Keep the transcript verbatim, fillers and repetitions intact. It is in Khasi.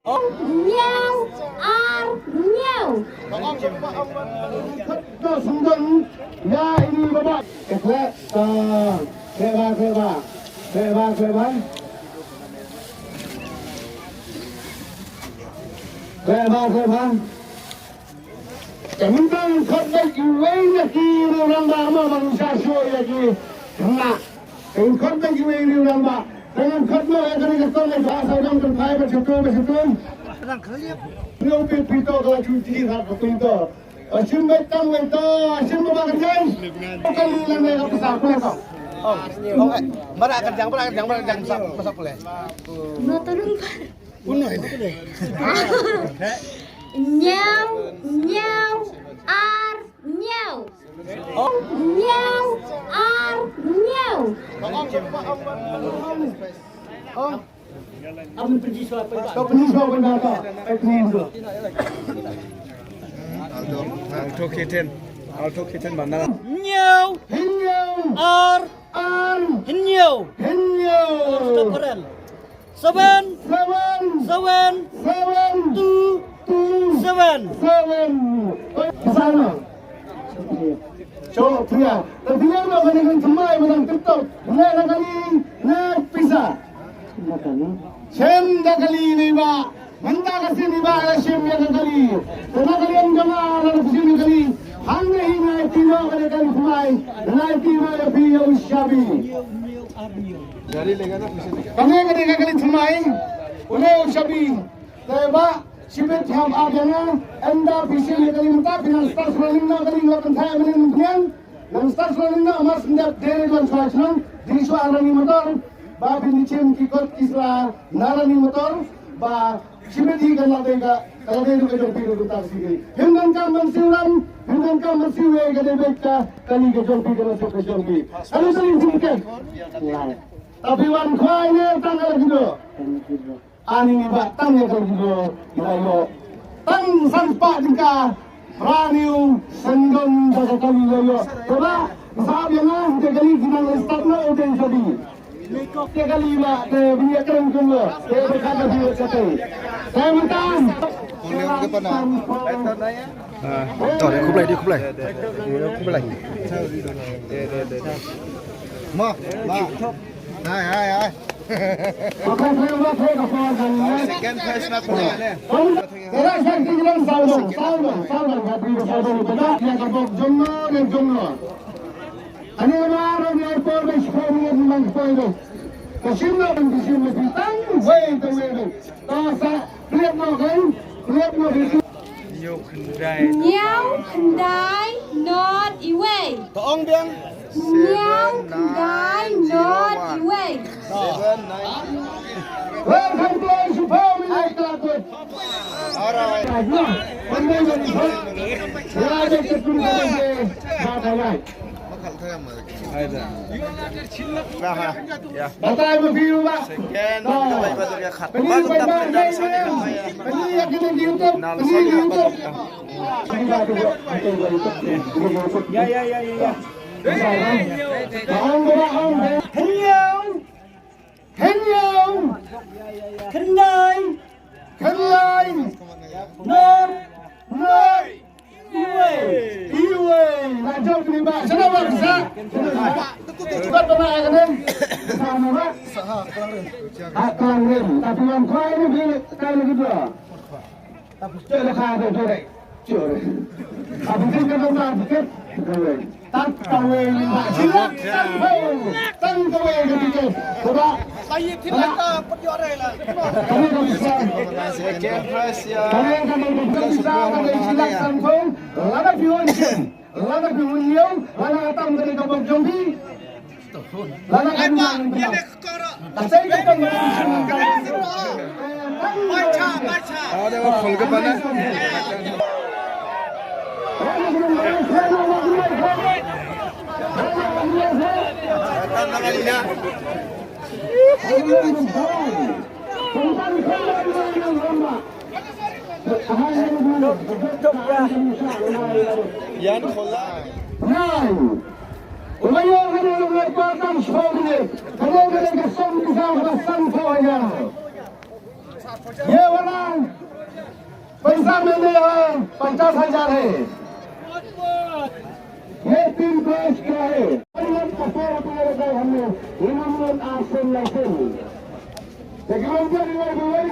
Hynñiew, ar, hynñiew. To sngewdon ïa ine i baba. Khleh, to. Khleh ba, khleh ba. Khleh ba, khleh ba. Khleh ba, khleh ba. Te mynta ngan khot beit iwei na ki riew rangbah mo ban sa shuh ïa ki khynnah. Te ngan khot beit iwei riew rangbah. Te ngan khot mo ïa kane ka song ïa ka sawdong kan phai ba shuh ba shuh. Ngan phi phi to ka la shu ji rat ba phi to. Ba shim beit tang beit to, shim ba ba kan jai. Ka li lang ne ka pisa ku to. Oh, oh, eh. Bara kan jang, bara kan jang, bara kan jang, pisa, pisa ku le. Motor lupa. Hynñiew, hynñiew, ar, hynñiew. Hynñiew, ar, hynñiew. Alto K ten. Alto K ten mana? Hynñiew, hynñiew, ar, ar, hynñiew. Hynñiew. Stop karen. Seven, seven, seven, seven, two, two, seven, seven. Oi, sana. Chok pia. Te pia no kane kan thymmai ba dang tip top. Ne na kali, ne pisa. Shen da kali ne ba. Mynta ka sien i ba la shim ïa ka kali. Te na ka liang jong nga la shim ïa ka kali. Hangne hi nga ïa tino ka kali thymmai. Nga ïa tino ïa phi ïa u shabi. Kane ka dei ka kali thymmai. Une u shabi. Te ba shibit ham ap ïa nga. Ynda phi shim ïa ka kali mynta phi nang start scrolling na ka kali nga pynthait mynnin mynnin. Nang start scrolling na mas ndep dei don shuwa shnong. Dei shuwa rani motor. Ba phin shim ki kot ki sla na rani motor. Ba Shibit hi ka la dei ka, ka la dei ka jong phi ka kumta ka sigi. Hynmen ka mynsiem ram, hynmen ka mynsiem wei ka dei beit ka, kali ka jong phi ka mynsiem ka jong phi. Kali ka mynsiem ka. Ta phi wan khwai ne tang ka la gido. Ani ni ba tang ka la gido. Ila yo. Tang san spah jingka. Raniw sendon ba ka kali la yo. Te ba, sab ïa nga, te kali ki nang start na u dei jadi. Te kali ma, te bini akrem kum lo. Te berkat na bini kata. Te mentang. Ah, to, dei khublei, dei khublei. Khublei. Ma, ma. Hai, hai, hai. Second prize na pula ne. Te ra sa ki bilang sawdong, sawdong, sawdong, ka bini sawdong, beda ïa ka bok jongno ne jongno. Ani ma ro ni por be shipor ni man por be. Ka shim lo ban shim lo pi tang wei tang wei be. Ta sa pliat mo kan, pliat mo be. Hynñiew khyndai. Hynñiew khyndai not iwei. To ong biang. Hynñiew khyndai not iwei. Seven nine. Welcome to our Super Village Club. All right. Batai ma phi u ba. Second. Ya, ya, ya, ya, ya. Hynñiew. Hynñiew. Khyndai. Khyndai. Nar. Nar. Iwei. Iwei. Nga jop ni ba. Sena ba sa. Cepat ba na ka ding. Sa na ba. Ha klang rim. Tapi wan kwai ni bi kai ni kedua. Tapi cek le ka tu tu dai. Cek. Tapi cek ka ba tu. Tapi kawei ni ba. Sila. Tang kawei ni bi. Coba. Second prize ya. Lada phi wan shim, lada phi wan ïew, lada ka tam ka dei ka bok jong phi. Lada ka dei ka bok jong phi. Ka sei ka tam ka dei ka bok jong phi. Ada ka phone ka bana. Yan khola. Nine. Uba ïoh ka dei ka por tang shiphew minit. Ka dei ka dei ka song pisa kaba san phew hajar. Ïa wara. मैंने यहाँ पचास हजार है। ये तीन कोष क्या है? परिवार का सौ रुपये का हमने इनाम आसन लाइसेंस। लेकिन उनके लिए भी वही